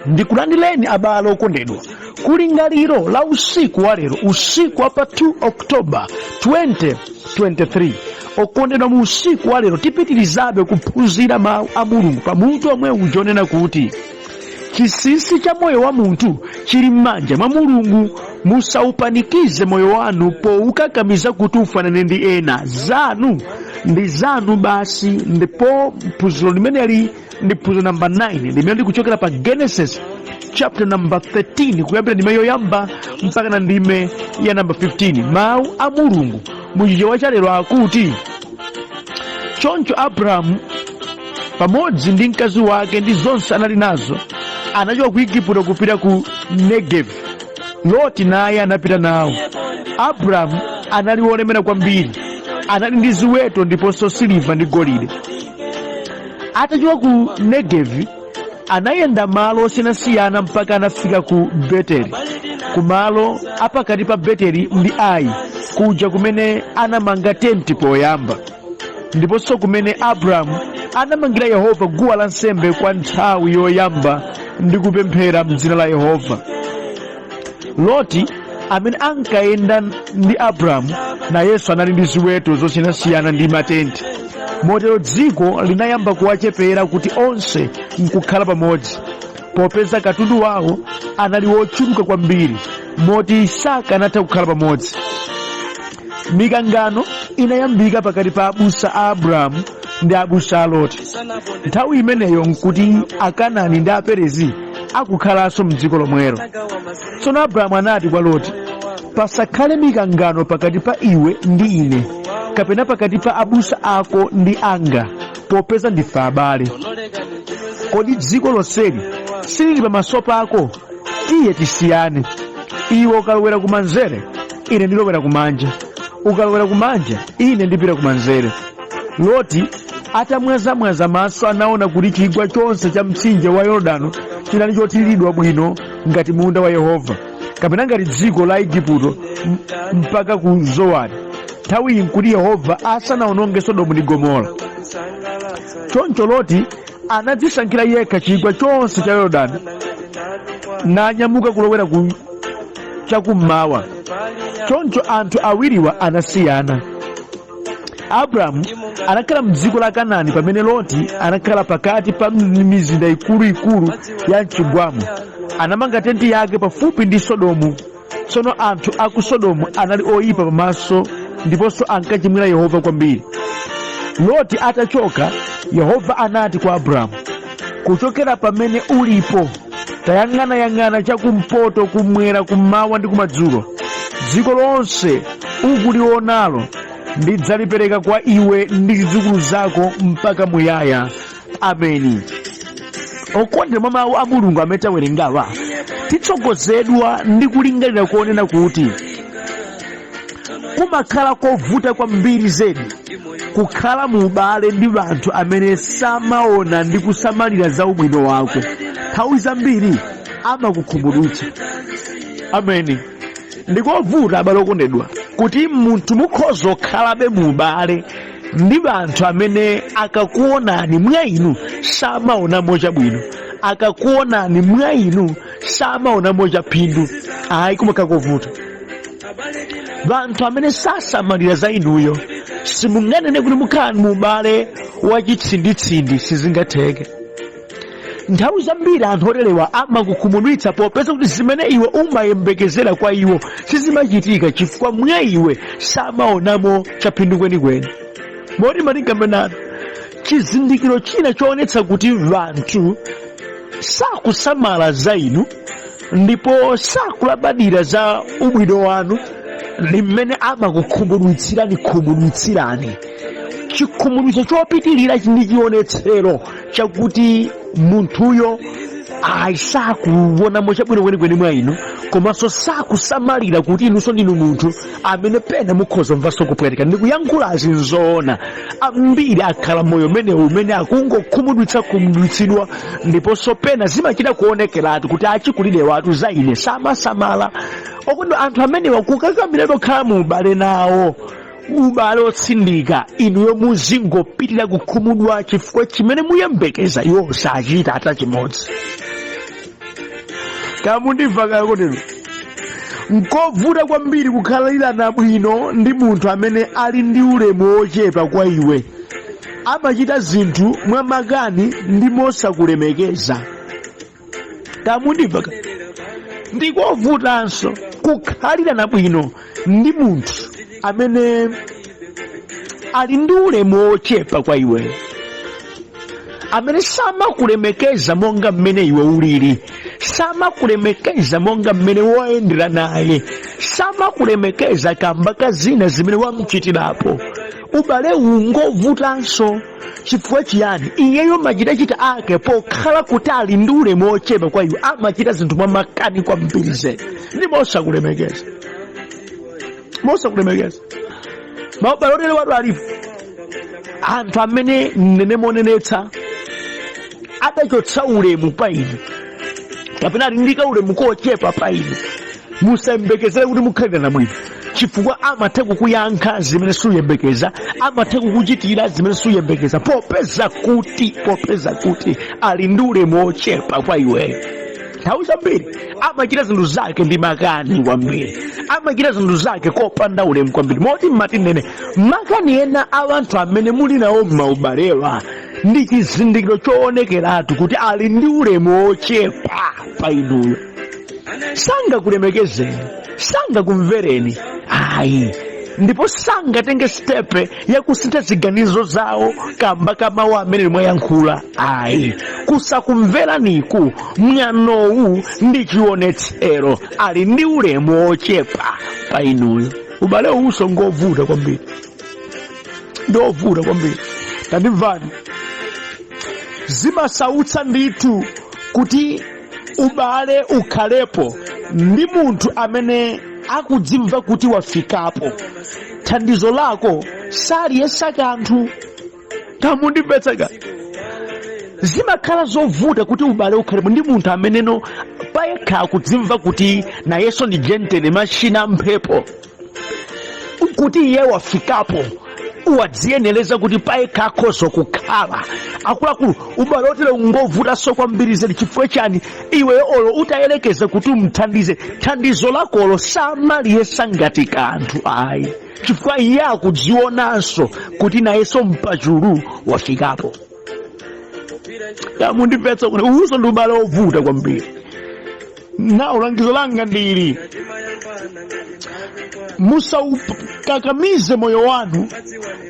Ndikulandireni abale okondedwa kulingaliro la usiku wa lero, usiku wa pa 2 October 2023. Okondedwa, mu usiku wa lero tipitirizabe kuphunzira mawu a Mulungu pa mutu omwe uja onena kuti chinsinsi cha moyo wa munthu chili m'manja mwa Mulungu. Musaupanikize moyo wanu powukakamiza kuti ufanane ndi ena. Zanu ndi zanu basi. Ndipo phunziro limeneli ndi phunziro namba 9 limene likuchokera pa Genesis chapter number 13, kuyambira ndime yoyamba mpaka na ndime ya namba 15. Mawu a Mulungu muchichewa cha lero akuti, choncho Abrahamu pamodzi ndi mkazi wake ndi zonse anali nazo anachoka ku Igupto kupita ku Negevi. Loti naye anapita nawo. Abrahamu anali wolemera kwambiri, anali ndi ziweto ndiponso siliva ndi golide. Atachoka ku Negevi anayenda malo osiyanasiyana mpaka anafika ku Beteli, kumalo apakati pa Beteli ndi Ai, kuja kumene anamanga tenti poyamba, ndiponso kumene Abrahamu anamangira Yehova guwa lansembe kwa nthawi yoyamba ndi kupemphera m'dzina la Yehova. Loti amene ankayenda ndi Abrahamu nayenso anali ndi ziweto zosiyanasiyana ndi matenti. Motero dziko linayamba kuwachepera kuti onse nkukhala pamodzi, popeza katundu wawo anali wochuluka kwambiri moti sakanatha kukhala pamodzi. Mikangano inayambika pakati pa abusa a Abrahamu ndi abusa a Loti. Nthawi imeneyo nkuti Akanani ndi Aperezi akukhalanso mdziko lomwelo. Tsono Abrahamu anati kwa Loti, pasakhale mikangano pakati pa iwe ndi ine, kapena pakati pa abusa ako ndi anga, popeza ndife abale. Kodi dziko lonseli silili pamaso pako? Tiye tisiyane. Iwe ukalowera kumanzere, ine ndilowera kumanja; ukalowera kumanja, ine ndipita kumanzere. Loti atamwazamwaza maso anaona kuti chigwa chonse cha mtsinje wa Yorodano chinali chothiriridwa bwino ngati munda wa Yehova, kapena ngati dziko la Igupto mpaka ku Zowari. Nthawi iyi nkuti Yehova asanaononge Sodomu ndi Gomora. Choncho Loti anadzisankhira yekha chigwa chonse cha Yorodani nanyamuka kulowera ku chakummawa. Choncho anthu awiriwa anasiyana. Abrahamu anakhala mdziko la Kanani, pamene Loti anakhala pakati pa mizinda ikuluikulu ya mchigwamo. Anamanga tenti yake pafupi ndi Sodomu. Tsono anthu a ku Sodomu anali oyipa pamaso ndiponso ankachimwira Yehova kwambiri. Loti atachoka, Yehova anati kwa Abrahamu, kuchokera pamene ulipo tayang'anayang'ana chakumpoto, kumwera, kummawa ndi kumadzulo. Dziko lonse ukulionalo ndidzalipereka kwa iwe ndi zidzukulu zako mpaka muyaya. Ameni. Okondedwa, mwa mawu a Mulungu amene tawerengawa titsogozedwa ndi kulingalira kuonena kuti kumakhala kovuta kwambiri zedi kukhala mu ubale ndi anthu amene samaona ndi kusamalira za ubwino wako. Nthawi zambiri amakukhumudwitsa. Ameni. Ndikovuta, abale okondedwa, kuti munthu mukhoza kukhalabe mu ubale ndi anthu amene akakuonani mwa inu samaonamo chabwino, akakuonani mwa inu samaonamo chaphindu. Ayi, kumakhala kovuta. Anthu amene sasamalira za inuyo, simunganene kuti mukhala mu ubale wachitsinditsindi, sizingatheke. Nthawi zambiri anthu oterewa amakukhumudwitsa popeza kuti zimene iwe umayembekezera kwa iwo sizimachitika, chifukwa mwa iwe samaonamo chaphindu kwenikweni. Moti malingambenano chizindikiro china choonetsa kuti anthu sakusamala za inu ndipo sakulabadira za ubwino wanu ndi mmene amakukhumudwitsirani khumudwitsirani. Chikhumudwitso chopitirira ndi chionetsero chakuti munthuyo ayi, sakuonamo chabwino kwenikweni mwa inu, komanso sakusamalira kuti inunso ndinu munthu amene pena mukhoza kumvanso kupweteka. Ndikuyankhulazi nzoona, ambiri akhala moyo umenewu umene akungokhumudwitsa khumudwitsidwa, ndiponso pena zimachita kuonekeratu kuti achikulire watu za ine samasamala. Okondedwa, anthu amenewa kukakamira kukhala mu ubale nawo Ubale otsindika, inuyo muzingopitirira kukhumudwa chifukwa chimene muyembekeza iwo sachita ata chimodzi. Kamundimva kaya kotero? Nkovuta kwambiri kukhalirana bwino ndi munthu amene ali ndi ulemu wochepa kwa iwe, amachita zinthu mwamakani ndi mosakulemekeza. Kamundimva? Ndikovutanso kukhalirana bwino ndi munthu amene ali ndi ulemu wochepa kwa iwe, amene samakulemekeza monga mmene iwe ulili, samakulemekeza monga mmene woyendera naye, samakulemekeza kamba ka zina zimene wamchitirapo. Ubale uwu ngovutanso. Chifukwa chiyani? Iyeyo machitachita ake, pokhala kuti ali ndi ulemu wochepa kwa iwe, amachita zinthu mwamakani kwambiri zedi ndi mosakulemekeza, mosakulemekeza. Maubale otere watu alipo, anthu amene nene monenetsa adachotsa ulemu pa inu kapena ali ndi kaulemu kochepa pa inu. Musayembekezere kuti mukhalirana bwino, chifukwa amatha kukuyankha zimene suyembekeza, amatha kukuchitira zimene suyembekeza, popeza kuti ali ndi ulemu wochepa kwa iweyo. Nthawi zambiri amachita zinthu zake ndi makani kwambiri, amachita zinthu zake kopanda ulemu kwambiri, moti mmati nene makani ena a anthu amene muli nawo m'maubalewa ndi chizindikiro choonekeratu kuti ali ndi ulemu wochepa pa inuyo. Sangakulemekezeni, sangakumvereni ayi, ndipo sangatenge step yakusintha ziganizo zawo kamba ka mawu amene mwayankhula ayi. Kusakumveraniku, mwanowu ndi chionetsero ali ndi ulemu wochepa pa inuyo. Ubale uwuso ngovuta kwambiri, ndovuta kwambiri. Tandimvani, zimasautsa ndithu kuti ubale ukhalepo ndi munthu amene akudzimva kuti wafikapo, thandizo lako saliyesa kanthu. Kamundimvetseka? Zimakhala zovuta kuti ubale ukhalepo ndi munthu ameneno payekha akudzimva kuti nayenso ndi jentene machina mphepo, kuti iye wafikapo, wadziyenereza kuti payekha akhoza kukhala. Akuluakulu, ubale otere ngovutanso kwambiri zedi. Chifukwa chani? Iwe olo utayelekeza kuti umthandize, thandizo lakolo samaliyesa ngati kanthu ayi, chifukwa iye akudzionanso kuti nayenso mpachulu wafikapo. Mundimvetsa kuti uwuso ndi ubale wovuta kwambiri. Nawo langizo langa ndili: musaukakamize moyo wanu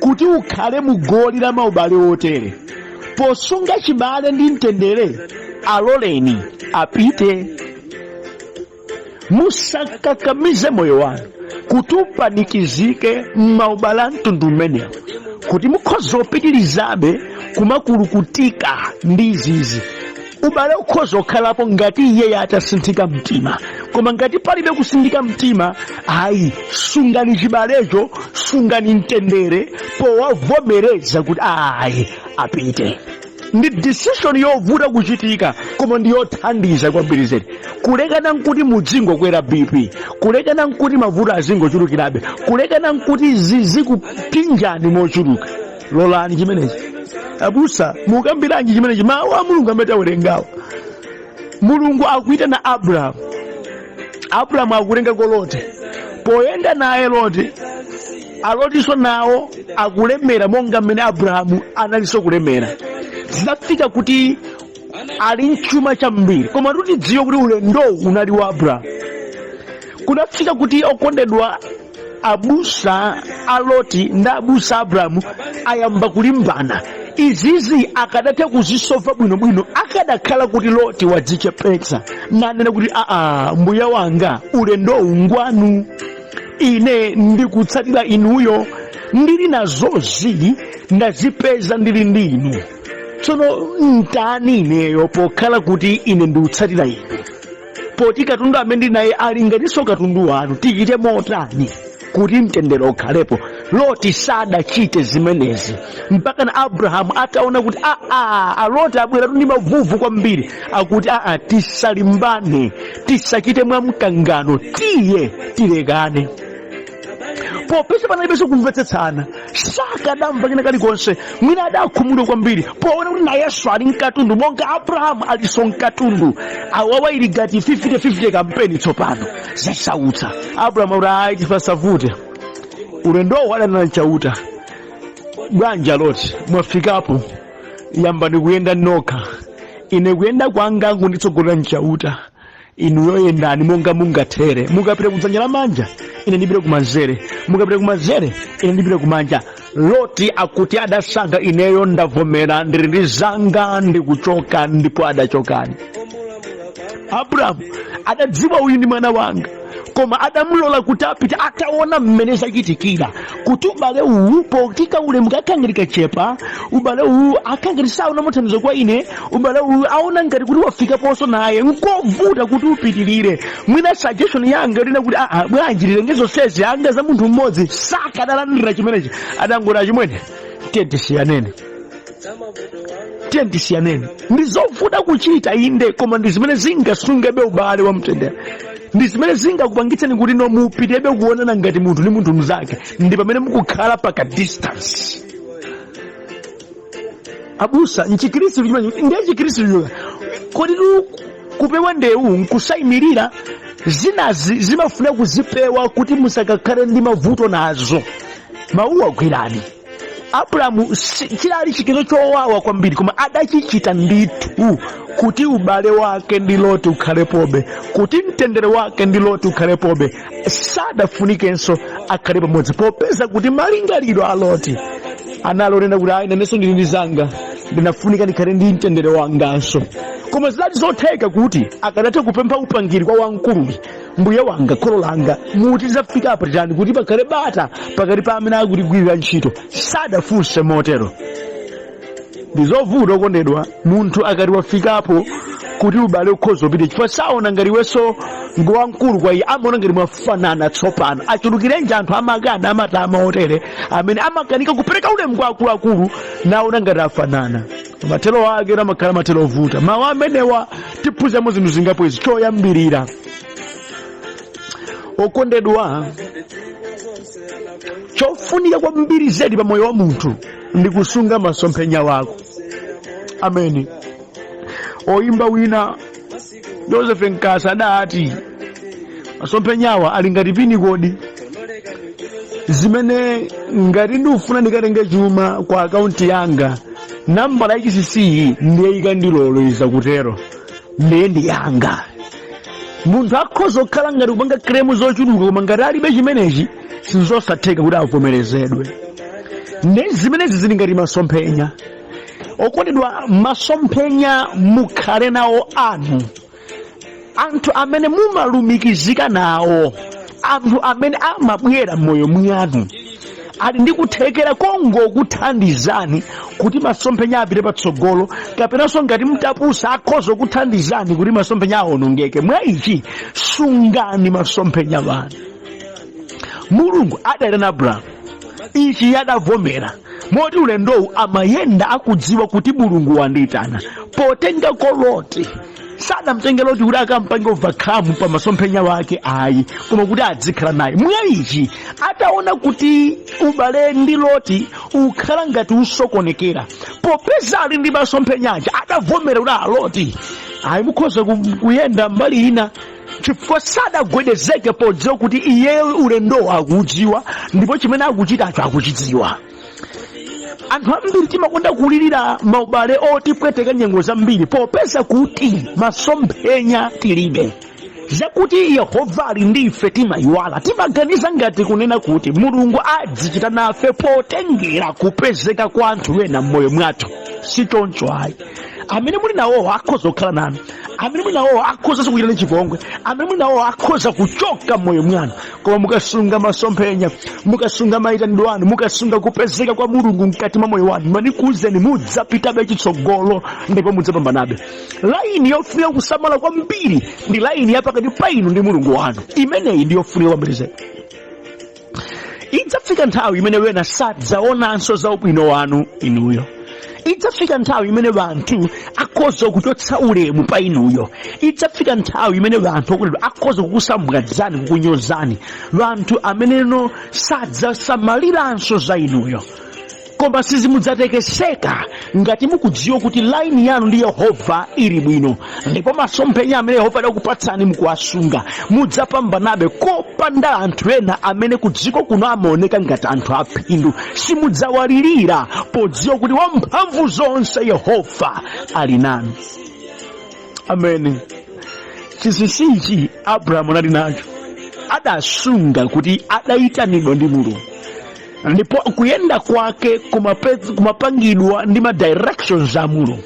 kuti ukhale mugoli la maubale otere. Posunga chibale ndi mtendere, aloleni apite. Musakakamize moyo wanu kuti upanikizike m'maubale a mtundu umenewo, kuti mukhoza kupitirizabe kumakulukutika ndi izizi. Ubale ukhoza kukhalapo ngati iye atasinthika mtima, koma ngati palibe kusinthika mtima ayi, sungani chibalecho, sungani mtendere powavomereza kuti ayi, apite. Ndi decision yovuta kuchitika, koma ndi yothandiza kwambiri zedi, kulekana nkuti mudzingokwera BP, kulekana nkuti mavuto azingochulukirabe, kulekana nkuti zizikupinjani mochuluka. Lolani chimenechi. Abusa, mukambiranji chimenechi? Mawu a Mulungu amene tawerengawo, Mulungu akuitana Abrahamu, Abrahamu akutengako Loti. Poyenda naye Loti, alotinso nawo akulemera monga mmene Abrahamu analinso kulemera. Zinafika kuti ali mchuma chambiri, koma tutidziwe kuti ulendowu unali wa Abrahamu. Kunafika kuti, okondedwa, abusa a Loti ndi abusa a Abrahamu ayamba kulimbana. Izizi akadatha kuzisova bwinobwino akadakhala kuti Loti wadzichepetsa nanena kuti, "Aa, mbuya wanga, ulendowu ngwanu, ine ndikutsatira inuyo, ndili nazozi ndazipeza ndili ndi inu. Tsono ntani ineyo pokhala kuti ine ndikutsatira inu? Poti katundu amene ndili naye ali ngatinso katundu wanu, tichite motani kuti mtendere ukhalepo?" Loti sadachite zimenezi mpaka na Abrahamu ataona kuti aa, aloti abweratu ndi mavuvu kwambiri, akuti, "Aa, tisalimbane, tisachite mwamkangano, tiye tilekane." Popeza panalibenso kumvetsetsana, sakadamva kena kalikonse. Mwina adakhumudwa kwambiri poona kuti nayenso ali mkatundu monga Abrahamu alinso mkatundu. Awawa ili ngati 50-50 kampeni tsopano zasautsa. Abrahamu akuti, "Ayi, tisavute." Ulendowo adanena Chauta, "Bwanja Loti, mwafikapo, yambani kuyenda nokha. Ine kuyenda kwanga kunditsogolera nchauta. Inuyo yendani monga mungathere. Mukapita kudzanja lamanja, ine ndipita kumanzere. Mukapita kumanzere, ine ndipita kumanja." Loti akuti adasankha, "Ineyo ndavomera, ndili ndi zanga, ndikuchoka." Ndipo adachokani. Abrahamu adadziwa uyu ndi mwana wanga, koma adamulola kuti apite ataona mmene zachitikira, kuti ubale uwu potika ulemu kakhangati kachepa, ubale uwu akhangati saona muthandizo kwa ine, ubale uwu aona ngati kuti wafikaponso naye, nkovuta kuti upitirire. Mwina suggestion yanga lina kuti, "Aa, bwanji tilenge zonsezi anga za munthu mmodzi?" Sakadalandira chimenechi. Adangoti, "Achimwene, tiye tisiyaneni, tiye tisiyaneni." Ndi zovuta kuchita, inde, koma ndi zimene zingasungebe ubale wa mtendere, ndi zimene zingakupangitseni kuti no mupitebe kuonana ngati munthu ndi munthu mnzake. Ndi pamene mukukhala paka distance. Abusa, mchikhristu chimene ndiye chikhristu choka kodi tu kupewa ndewu nkusayimirira. Zinazi zimafuna kuzipewa kuti musakakhale ndi mavuto nazo. Mawuwa gwirani. Abrahamu chinali chiganizo chowawa kwambiri, koma adachichita ndithu kuti ubale wake ndi Loti ukhalepobe, kuti mtendere wake ndi Loti ukhalepobe. Sadafunikenso akhale pamodzi, popeza kuti malingaliro a Loti anali onena kuti, "Ayi, nanenso ndili ndi zanga, ndinafunika ndikhale ndi mtendere wanganso." Koma zinali zotheka kuti akadatha kupempha upangiri kwa wamkuluyi, "Mbuye wanga, kholo langa, muti zafika apa titani kuti pakhale bata pakati pa amene akutigwirira ntchito?" Sadafunse motero. Ndi zovuta, okondedwa, munthu akati wafikapo kuti ubale ukhoza upite, chifukwa saona ngati iwenso ngowamkulu kwa iye, amaona ngati mwafanana tsopano. Achulukirenji anthu amakana amatama otere amene amakanika kupereka ulemu kwa akuluakulu naona ngati afanana. Mathero ake amakhala mathero ovuta. Mawu amenewa tiphunziramo zinthu zingapo izi. Choyambirira, okondedwa, chofunika kwambiri zedi pa moyo wa munthu ndi kusunga masomphenya wako. Ameni. Oyimba wina, Joseph Nkasa, adati masomphenyawa ali ngati pini kodi, zimene ngati ndikufuna ndikatenge chuma kwa akaunti yanga, nambala ya chinsinsi ndiye ikandiloleza kutero, ndiye ndi yanga. Munthu akhoza kukhala ngati kupanga claim zochuluka, koma ngati alibe chimenechi, sizosatheka kuti avomerezedwe. Ndi zimenezi zili ngati masomphenya. Okondedwa, masomphenya mukhale nawo anu. Anthu amene mumalumikizika nawo, anthu amene amabwera m'moyo mwanu, ali ndi kuthekera kongokuthandizani kuti masomphenya apite patsogolo, kapenanso ngati mtapusa akhoza kukuthandizani kuti masomphenya awonongeke. Mwa ichi, sungani masomphenya wanu. Mulungu adayitana Abrahamu, ichi adavomera, moti ulendowu amayenda akudziwa kuti Mulungu wandiyitana. Potengako Loti, sadamtenge Loti kuti akampange overcome pa masomphenya wake, ayi, koma kuti adzikhala naye. Mwa ichi, ataona kuti ubale ndi Loti ukhala ngati usokonekera, popeza ali ndi masomphenyaja, adavomera kuti, "A Loti, ayi, mukhoza kuyenda mbali ina," chifukwa sadagwedezeke podziwa kuti iye ulendowo akuudziwa ndipo chimene akuchitacho akuchidziwa. Anthu ambiri timakonda kulirira maubale otipweteka nyengo zambiri popeza kuti masomphenya tilibe. Zakuti Yehova ali ndi ife timayiwala. Timaganiza ngati kunena kuti Mulungu adzichita nafe potengera kupezeka kwa anthu ena m'moyo mwathu. Si choncho, ayi. Amene muli nawowo akhoza kukhala nanu, amene muli nawowo akhoza kuchitani chipongwe, amene muli nawowo akhoza kuchoka m'moyo mwanu. Koma mukasunga masomphenya, mukasunga mayitanidwe anu, mukasunga kupezeka kwa Mulungu mkati mwa moyo wanu, manikuwuzeni, mudzapitabe chitsogolo ndipo mudzapambanabe. Laini yofunika kusamala kwambiri ndi laini ya pakati pa inu ndi Mulungu wanu. Imeneyi ndi yofunika kwambiri zedi. Idzafika nthawi imene wena sadzaonanso za ubwino wanu inuyo. Idzafika nthawi imene anthu akhoza kuchotsa ulemu pa inuyo. Idzafika nthawi imene anthu, okondedwa, akhoza kukusambwadzani, kukunyozani, anthu ameneno sadzasamaliranso za inuyo. Koma sizimudzatekeseka ngati mukudziwa kuti laini yanu ndi Yehova ili bwino, ndipo masomphenya amene Yehova adakupatsani mukuwasunga. Mudzapambanabe kopanda anthu ena amene ku dziko kuno amaoneka ngati anthu aphindu. Simudzawalirira podziwa kuti wamphamvu zonse Yehova ali nanu. Amene chinsinsichi Abrahamu anali nacho, adasunga kuti adayitanidwa ndi Mulungu, ndipo kuyenda kwake kumapangidwa ndi ma directions a Mulungu.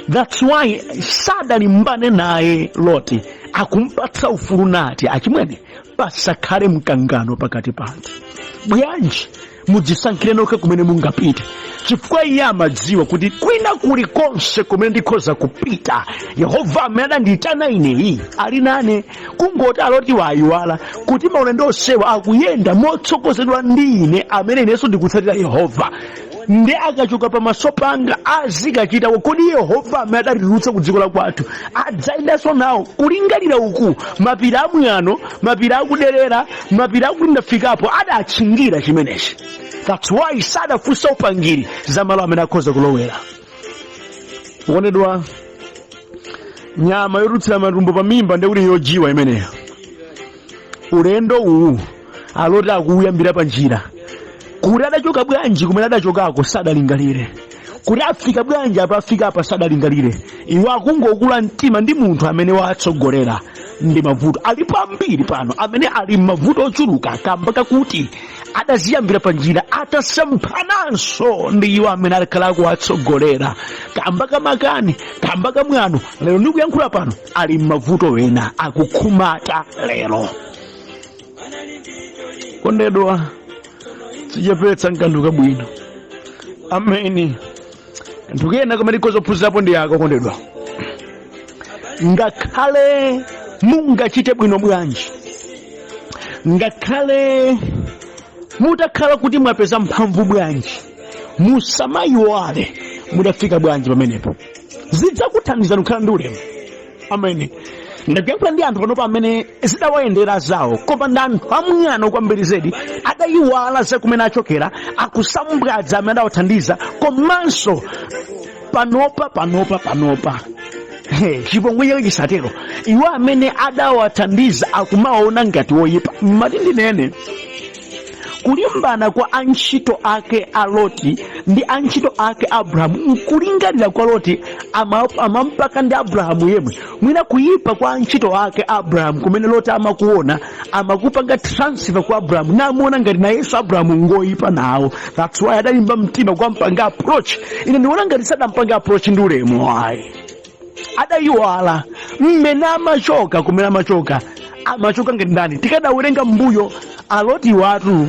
That's why sadalimbane naye Loti, akumpatsa ufulu nati, "Achimwene, pasakhale mkangano pakati pathu. Bwanji mudzisankhire nokha kumene mungapite?" Chifukwa iye amadziwa kuti kwina kulikonse kumene ndikhoza kupita, Yehova amene adandiyitana ineyi ali nane. Kungoti aloti wayiwala kuti maulendo onsewa akuyenda motsogozedwa ndi ine amene inenso ndikutsatira Yehova, ndi akachoka pamaso panga azikachita, kodi Yehova amene adatitulutsa ku dziko la kwathu adzayendanso nawo? Kulingalira uku, mapiri amwano, mapiri akuderera, mapiri akuti ndafikapo, adatchingira chimenechi. That's why sadafunsa upangiri za malo amene akhoza kulowera. Okondedwa, nyama yotulutsira matumbo pa mimba ndikuti yojiwa imeneyo. Ulendo uwu aloti akuyambira pa njira, kuti adachoka bwanji kumene adachokako sadalingalire, kuti afika bwanji apa afika apa sadalingalire. Iwo akungokula mtima ndi munthu amene watsogolera ndi mavuto. Alipo ambiri pano amene ali m'mavuto ochuluka kamba kakuti adaziyambira pa njira, atasemphananso ndi iwo amene akhala akuwatsogolera kamba kamakani, kamba kamwano. Lero ndikuyankhula pano ali m'mavuto ena, akukhumata lero. Kondedwa, sichepetsa nkanthu kabwino. Ameni. Kanthu kena kamene tikhoza kuphunzirapo ndi aka, kondedwa: ngakhale mungachite bwino bwanji, ngakhale mutakhala kuti mwapeza mphamvu bwanji, musamayiwale mudafika bwanji pamenepo. Zidzakuthandizani kukhala ndi ulemu. Amene ndakuyankhula ndi anthu panopa amene zidawayendera zawo, koma ndi anthu amwano kwambiri zedi, adayiwala za kumene achokera, akusambwadza amene adawathandiza. Komanso panopa, he, chipongwe chake chisatero, iwo amene adawathandiza akumaona ngati woyipa. Mmati ndinene kulimbana kwa antchito ake a Loti ndi antchito ake Abrahamu, nkulingalira kwa Loti amampaka ndi Abrahamu yemwe. Mwina kuyipa kwa antchito ake Abrahamu kumene Loti amakuona, amakupanga transfer kwa Abrahamu, namuona ngati nayenso Abrahamu ngoyipa nawo. That's why adalimba mtima kwampanga approach. Ine ndiona ngati sadampanga approach ndi ulemu ayi. Adayiwala mmene amachoka, kumene amachoka, amachoka ngati ndani. Tikadawerenga mbuyo, aloti watu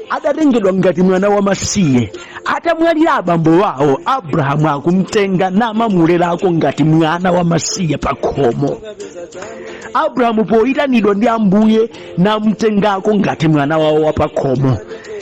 adatengedwa ngati mwana wamasiye. Atamwalira abambo wawo, Abrahamu akumtenga namamulerako ngati mwana wamasiye pa khomo. Abrahamu poyitanidwa ndi Ambuye namtengako ngati mwana wawo wa pa khomo.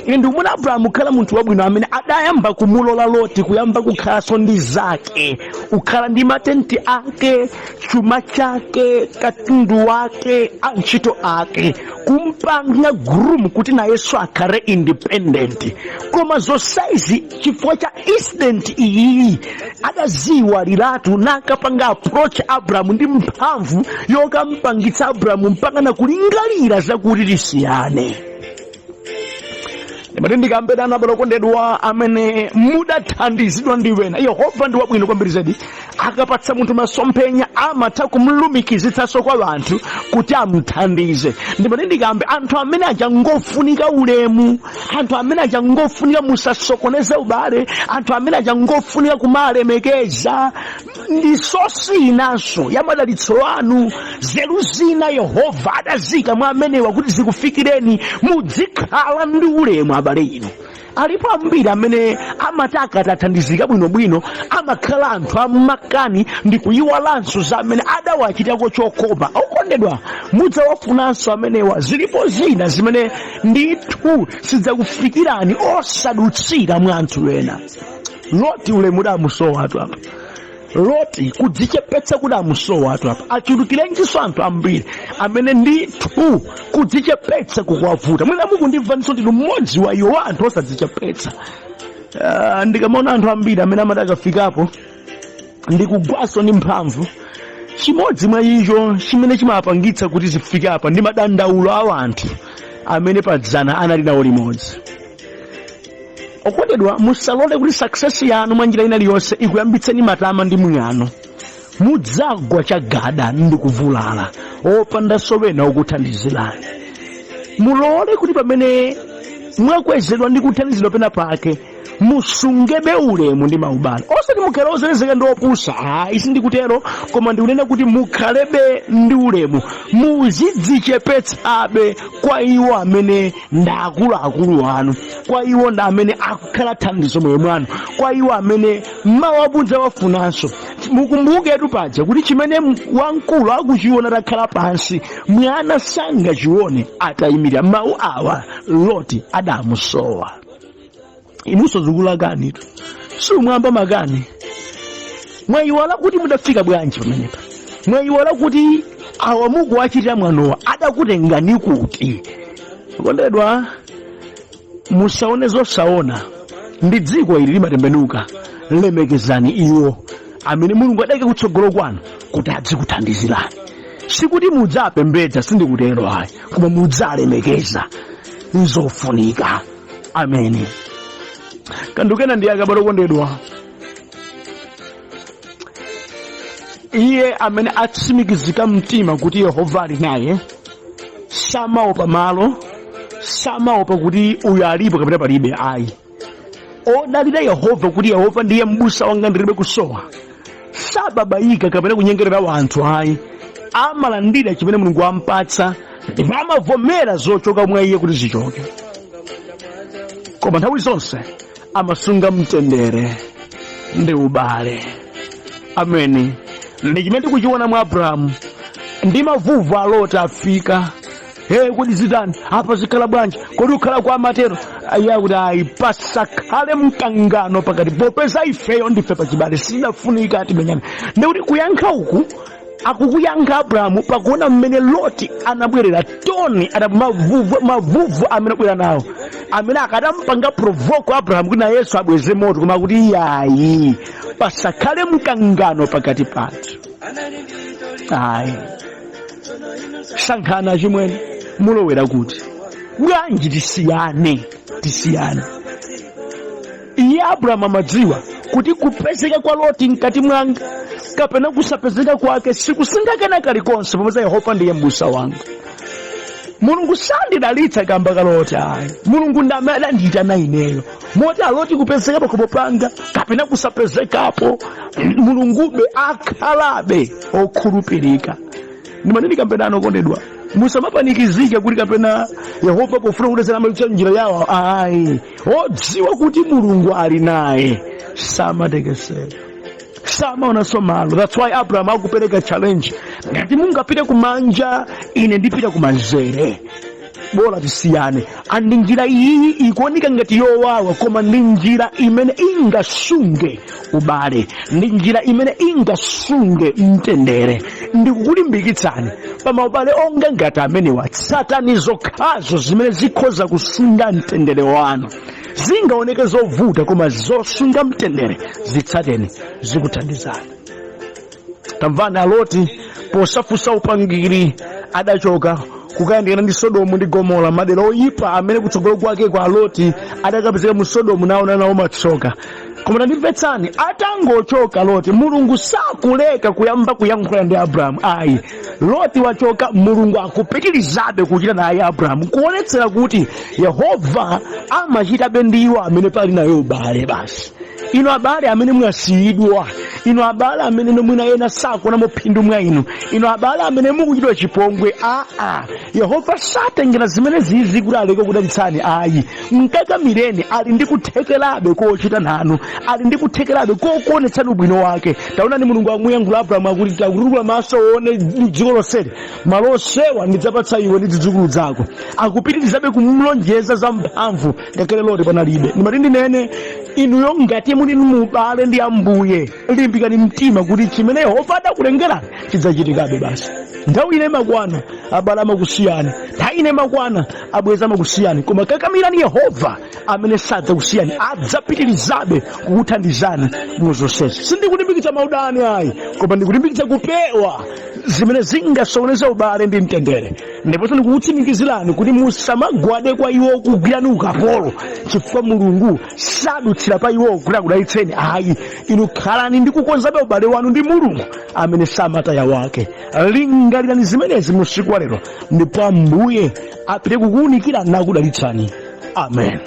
Ine ndikumuona Abrahamu kukhala munthu wabwino amene adayamba kumulola Loti kuyamba kukhalanso ndi zake, kukhala ndi matenti ake, chuma chake, katundu wake, antchito ake, kumpanga groom kuti nayenso akhale independent. Koma zonsezi chifukwa cha incident iyi adaziwaliratu, nakapanga approach Abrahamu ndi mphamvu yokampangitsa Abrahamu mpaka nakulingalira zakuti tisiyane. Ndimati ndikambe nanu abale okondedwa amene mudathandizidwa ndi wena. Yehova ndi wabwino kwambiri zedi. Akapatsa munthu masomphenya, amatha kumlumikizitsanso kwa anthu kuti amthandize. Ndimati ndikambe, anthu amene aja ngofunika ulemu, anthu amene aja ngofunika musasokoneze ubale, anthu amene aja ngofunika kumalemekeza. Ndi source inanso ya madalitso anu. Nzeru zina Yehova adazika mwa amenewa kuti zikufikireni. Muzikhala ndi ulemu, abale inu. Alipo ambiri amene amati akatathandizika bwinobwino, amakhala anthu amakani ndi kuyiwalanso za amene adawachitako chokoma. Okondedwa, mudzawafunanso amenewa. Zilipo zina zimene ndithu sidzakufikirani osadutsira mwa anthu ena. Loti ulemu udamusowatu apa. Loti kudzichepetsa kudamusowatu apa. Achulukirenjinso anthu ambiri amene ndithu kudzichepetsa kukuwavuta. Mwina mukundimvanso ndinu mmodzi wa iwo anthu osadzichepetsa. Ndikamaona anthu ambiri amene amati akafikapo ndikugwaso ndi mphamvu, chimodzi mwa icho chimene chimapangitsa kuti zifike apa ndi madandaulo a anthu amene padzana anali nawo limodzi. Okondedwa, musalole kuti success yanu mwa njira ina iliyonse ikuyambitseni matama ndi mwano. Mudzagwa chagada ndi kuvulala opandanso wena okuthandizirani. Mulole kuti pamene mwakwezedwa ndi kuthandizidwa pena pake musungebe ulemu ndi maubale, osati mukhale ozelezeka ndi opusa, ayi, sindikutero, koma ndikunena kuti mukhalebe ndi ulemu, muzidzichepetsabe kwa iwo amene ndi akuluakulu anu, kwa iwo ndi amene akukhala thandizo moyo mwanu, kwa iwo amene mawa mudzawafunanso. Mukumbuketu paja kuti chimene wamkulu akuchiona atakhala pansi, mwana sangachione atayimirira. Mawu awa Loti adamusowa. Inunso zikulakanitu, simwamba makani. Mwayiwala kuti mudafika bwanji pamenepa. Mwayiwala kuti awa mukuwachitira mwanowa adakutengani kuti. Okondedwa, musaone zosaona, ndi dziko ili limatembenuka. Lemekezani iwo amene Mulungu adayika kutsogolo kwanu kuti adzikuthandizirani. Sikuti mudzapembedza, sindikutero ayi, koma mudzalemekeza, nzofunika. Ameni. Kanthu kena ndi aka, okondedwa, iye amene atsimikizika mtima kuti Yehova ali naye samaopa malo, samaopa kuti uyu alipo kapena palibe ayi. Odalira Yehova kuti Yehova ndiye m'busa wanga, ndilibe kusowa, sababaika kapena kunyengerera wanthu ayi. Amalandira chimene Mulungu ampatsa ndipo amavomera zochoka mwa iye kuti zichoke, koma nthawi zonse amasunga mtendere ndi ubale. Ameni. Ndi chimene tikuchiona mwa Abrahamu ndi mavuvu a Loti afika. Hey, kodi zitani apa, zikhala bwanji? Kodi ukhala kwa amatero? Iye akuti ayi, pasakhale mkangano pakati, popeza ifeyo ndife pachibale, sidafunika timenyane. Ndikuti kuyankha uku akukuyankha Abrahamu pakuona mmene Loti anabwerera toni ata mavuvu amene abwera nawo, amene akadampanga provoke Abrahamu kuti nayenso abweze moto, koma akuti iyayi, pasakhale mkangano pakati pathu. Ayi, sankhani achimwene, mulowera kuti bwanji? Tisiyane, tisiyane. Iye Abrahamu amadziwa kuti kupezeka kwa Loti mkati mwanga kapena kusapezeka kwake sikusintha kena kalikonse, popeza Yehova ndiye m'busa wanga. Mulungu sandidalitsa kamba ka Loti ayi. Mulungu ndi amene adandiyitana ineyo, moti aloti kupezeka pakhomo panga kapena kusapezekapo, Mulungube akhalabe okhulupirika. Ndimaneni kapena, okondedwa, musamapanikizike kuti kapena Yehova pofuna kudalitsana amadutsa njira yawo ayi. Odziwa kuti Mulungu ali naye samatekeseka, samaonanso malo. That's why Abraham akupereka challenge: ngati mungapite kumanja, ine ndipita kumanzere, bola tisiyane. And njira iyi ikuoneka ngati yowawa, koma ndi njira imene ingasunge ubale, ndi njira imene ingasunge mtendere. Ndikukulimbikitsani pa maubale onga ngati amenewa, tsatani zokhazo zimene zikhoza kusunga mtendere wanu. Zingaoneke zovuta, koma zosunga mtendere zitsateni, zikuthandizani. Tamvani, aloti posafunsa upangiri adachoka kukayandikana ndi Sodomu ndi Gomora, madera oyipa amene kutsogolo kwake kwa Loti adakapezeka mu Sodomu naona nawo matsoka. Koma tandimvetsani, atangochoka Loti, Mulungu sakuleka kuyamba kuyankhula ndi Abrahamu ayi. Loti wachoka, Mulungu akupitirizabe kuchita naye Abrahamu, kuonetsera kuti Yehova amachitabe ndi iwo amene pali nayo ubale basi. Inu abale amene mwasiyidwa, inu abale amene mwina ena sakuonamo phindu mwa inu, inu abale amene mukuchitidwa chipongwe, aa, Yehova satengera zimene zizi kuti aleke kudalitsani ayi. Mkakamireni, ali ndi kuthekerabe kochita nanu, ali ndi kuthekerabe kokuonetsani ubwino wake. Taonani, Mulungu amuyankhula Abrahamu akuti, takutukula maso uone dziko lonseli, malo onsewa ndidzapatsa iwe ndi zidzukulu zako. Akupitirizabe kumulonjeza za mphamvu ngakhale Loti panalibe. Ndimati ndinene, inuyo ngati muli mubale ndi Ambuye, limbikani mtima kuti chimene Yehova adakulengerani chidzachitikabe basi. Nthawi ina imakwana abale amakusiyani, nthawi ina imakwana abwenzi amakusiyani, koma kakamirani Yehova amene sadzakusiyani, adzapitirizabe kukuthandizani mu zonsezi. Sindikulimbikitsa maudani ayi, koma ndikulimbikitsa kupewa zimene zingasokoneze ubale ndi mtendere. Ndiponso ndikukutsimikizirani kuti musamagwade kwa iwo kugwirani ukapolo, chifukwa Mulungu sadutsira pa iwo kuti akudalitseni ayi. Inu khalani ndi kukonzabe ubale wanu ndi Mulungu amene samataya wake. Lingalirani zimenezi mu usiku wa lero, ndipo Ambuye apite kukuwunikira nakudalitsani. Amen.